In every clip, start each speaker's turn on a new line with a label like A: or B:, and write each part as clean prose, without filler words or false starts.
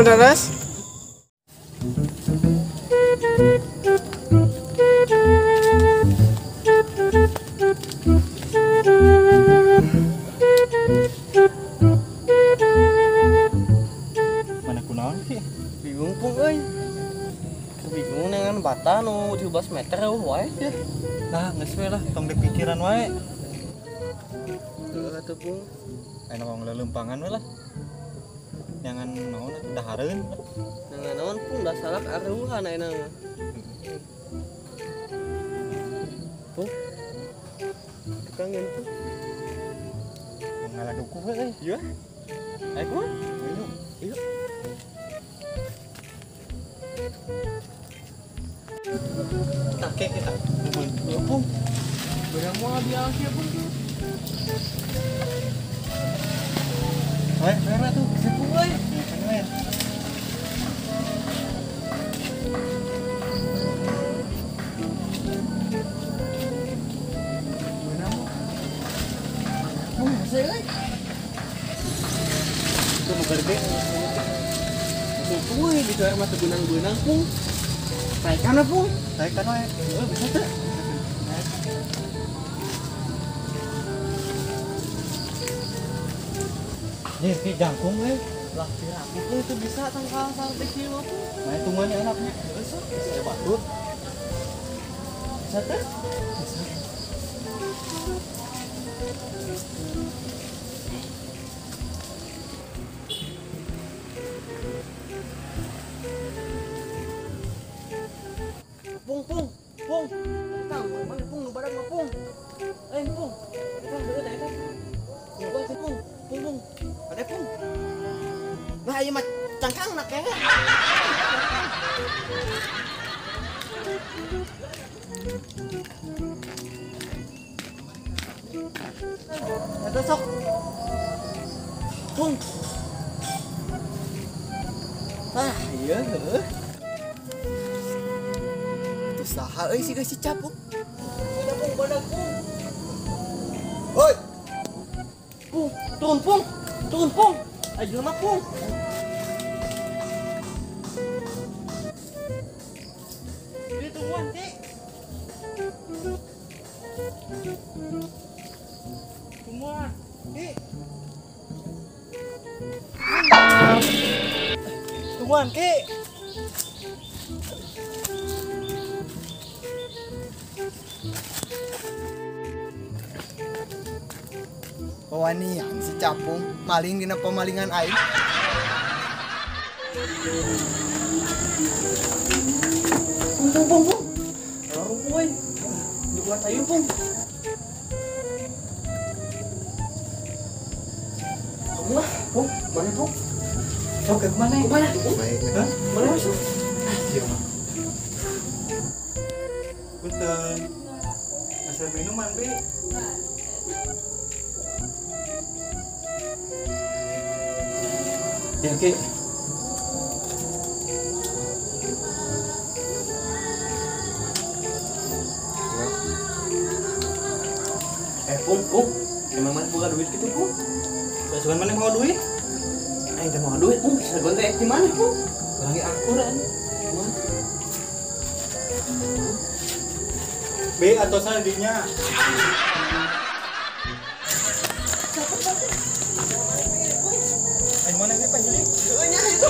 A: Daras.
B: Mana kunaon sih?
A: Bingung pung euy. Bingung dengan bata nu 17 meter eueuh wae ya.
B: Lah geus we lah tong dipikiran wae.
A: Heuh atuh pung.
B: Aya nu ngalelempangan we lah. Jangan naon atuh dahareun.
A: Jangan naon pung da salak areuhan ayeuna mah. Pung. Tukang ngentu.
B: Ngala duku we euy.
A: Iya. Ayo kumaha?
B: Ayo.
A: Iya.
B: Take kita.
A: Iya pung. Beurang moal biang kieu pung.
B: Wae, wae tuh.
A: Pung euy.
B: Itu nu gede.
A: Pung euy, di mah teu beunang-beunang pung. Taekan pung.
B: Taekan wae.
A: Heuh, bisa teu?
B: Nih, ki jangkung euy.
A: Lah, piraku euy teu bisa tangkal sampai kilo pung.
B: Nah, hitungannya enaknya.
A: Heuh, sok.
B: Bisa batur.
A: Bisa teu?
B: Bisa.
A: Pung, pung, pung. Tang, mana pung nu badag mah pung. Eh, pung. Eta beungeut eta. Pung, pung, pung, pung. Ada pung. Nah, ieu mah cangkang nak kayaknya. Eta sok. Pung. Ah, iya heuh. Itu saha euy si si capung. Badag pung, badag pung.
B: Oi.
A: Pung, turun pung. Turun pung. Ayo mah pung.
B: Ini tungguan, Ki. Tungguan, Ki. Tungguan, Ki.
C: Wawanian si capung maling dina pemalingan aing.
A: Pung pung pung pung. Lorong pung euy. Dukungan ayo pung. Kamu lah, pung. Mana pung?
B: Sok ke mana?
A: Mana?
C: Baik.
B: Hah?
A: Mana masuk?
B: Iya mah. Punten. Asal minuman, Bi. Ya, Ki.
A: Eh, pung, pung. Emang mana buka duit gitu, pung?
B: Sugan mana mau duit?
A: Aing teh mau duit, pung. Sagon teh di mana, pung?
B: Lagi akuran.
A: Mana?
B: B atau saldinya. Ayo mana ini Pak Juli?
A: Nya itu.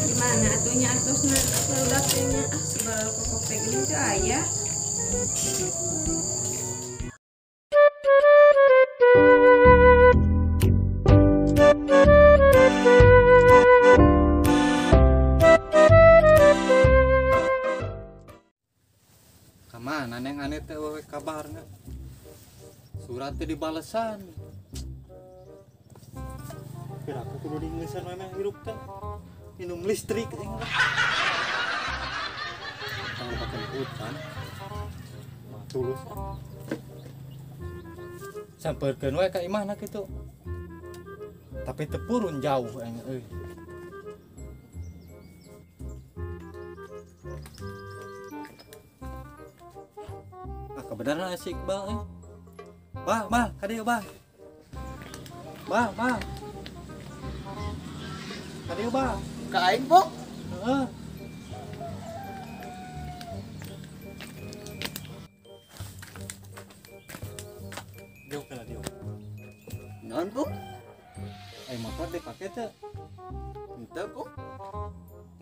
D: Gimana atunya atusna barudak teh nya ah segala kokok teh geuning teu aya.
B: Aneh-aneh teh we kabarna. Surat teh dibalesan. Piraku kudu diingeusan we meh hirup teh. Minum listrik aing lah. Tang pakai hutan. Mah tulus. Sampeurkeun we ka imahna kitu. Tapi teu purun jauh aing euy. Ah kebenaran si Iqbal euy. Bah, bah, ka dieu bah. Bah, bah. Ka dieu bah.
C: Ka aing, Pung.
B: Heeh. Diuk lah diuk.
C: Naon, Pung?
B: Ai motor dipake teu?
C: Henteu, Pung.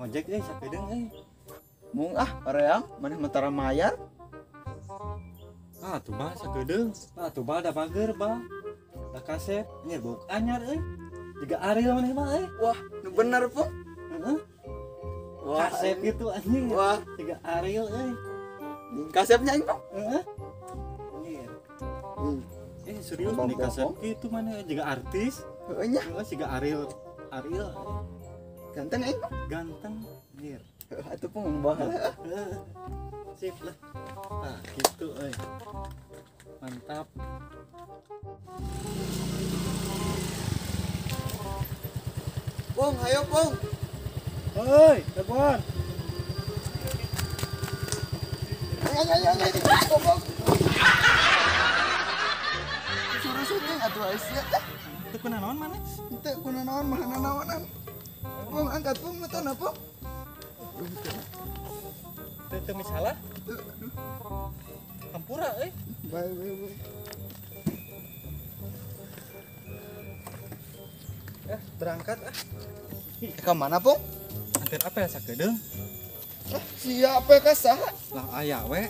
B: Ngojek euy sakedeung euy.
C: Mung ah, hoream maneh mah tara mayar.
B: Ah tuh bah sakedeung. Ah tuh bah da bager bah. Da kasep anjir bau anyar euy. Jiga Ariel maneh mah euy.
C: Wah, nu bener, Pung.
B: Heeh.
C: Wah,
B: kasep gitu anjing.
C: Wah,
B: jiga Ariel euy.
C: Kasepnya aing, Pung.
B: Heeh. Anjir. Serius nih kasep gitu mana jiga artis.
C: Heeh nya.
B: Heeh jiga Ariel. Ariel.
C: Ganteng aing, Pung.
B: Ganteng anjir.
C: Atuh Pung baheula.
B: Sip lah. Nah, gitu euy. Mantap.
C: Pung, ayo Pung.
B: Hoi, teguhan.
C: Ayo ayo ayo, Pung, Pung. Suruh syuting atuh sia teh.
B: Teu kunaon maneh?
C: Teu kunaon mah nanaonan. Pung, angkat Pung, metana Pung.
B: Teu teu misalah. Hampura euy.
C: Bae bae bae.
B: Berangkat ah.
C: Ke mana, Pung?
B: Anter apa ya sakedeung?
C: Ah, siapa ka saha?
B: Lah aya we.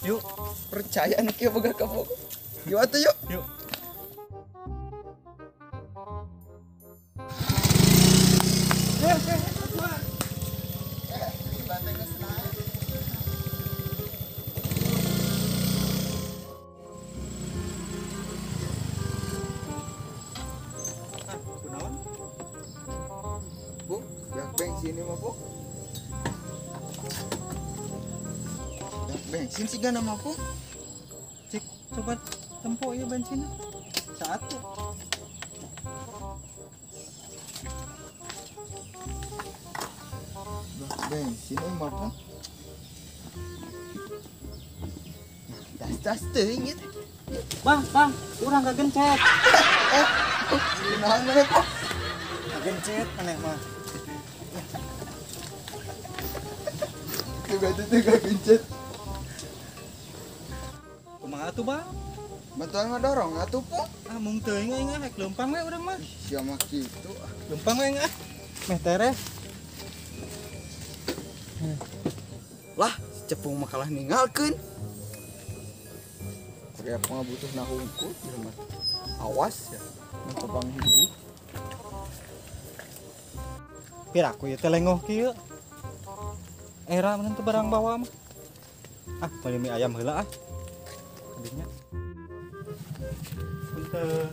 B: Yuk,
C: percaya nu kieu boga ka Pung. Yuk atuh yuk.
B: Yuk.
C: Bensin ini mah, Pung. Bensin sih gana mah, Pung.
B: Cik, coba tempo ya bensinnya. Satu.
C: Bensin ini mah, Pung. Tas-tas teuing ieu teh.
B: Bang, bang, urang kagencet.
C: Kunaon maneh, Pung?
B: Kagencet maneh mah.
C: Tuh gencet.
B: Kumaha atuh, Bang?
C: Bantuan ngadorong atuh, Pung.
B: Ah, mung teuing aing ah, rek leumpang we urang mah.
C: Sia mah kitu ah.
B: Leumpang we aing ah. Meh tereh.
C: Lah, si Cepung mah kalah ninggalkeun. Korea mah butuh hungkul jelema. Awas ya, mun kapanggih deui.
B: Piraku ieu teh lengoh kieu. Era mana tuh barang bawa mah. Ah, meuli mie ayam heula ah. Adinya. Punten.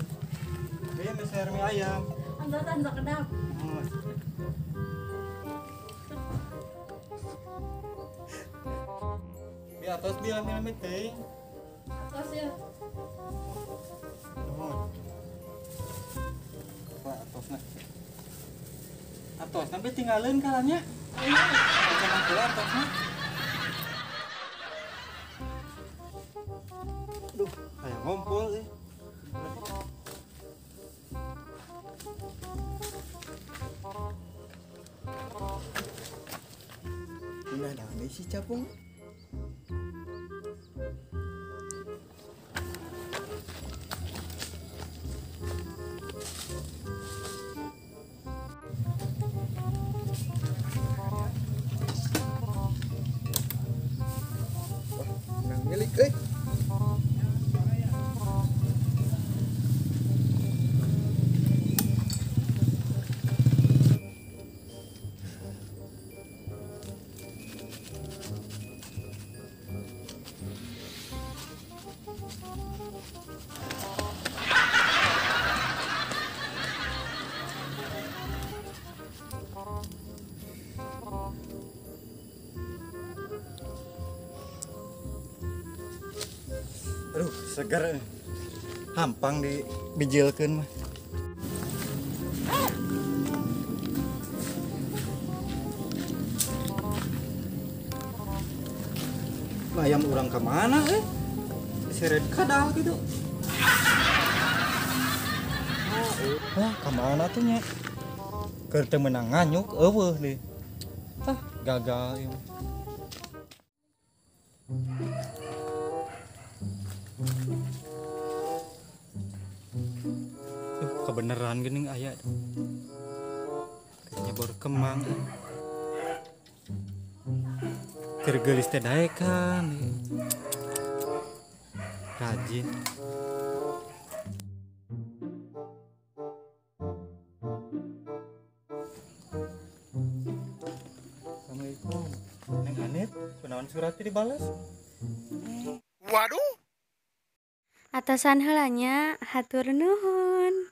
B: Ieu meser mie ayam.
D: Antosan sakedap.
B: Oh. Di atas bilang bilang teuing.
D: Atos ya.
B: Nuhun. Wah, atosna. Atos sampai tinggalin kalanya. Jangan keluar atosna. Aduh, kayak ngumpul sih.
C: Nah, dah si Capung. Milik euy.
B: Aduh, seger. Hampang dibijilkeun mah. Ayam urang ka mana eh? Diseret kadal gitu. Wah, ka mana tuh nya? Keur teu meunang nganyuk eueuh deui. Ah, gagal ieu. Kebeneran geuning aya. Nyebor kemang. Keur geulis teh daekan. Rajin. Assalamualaikum. Neng Anit, kunaon surat teh dibales?
C: Waduh.
D: Atasan heula nya, hatur nuhun.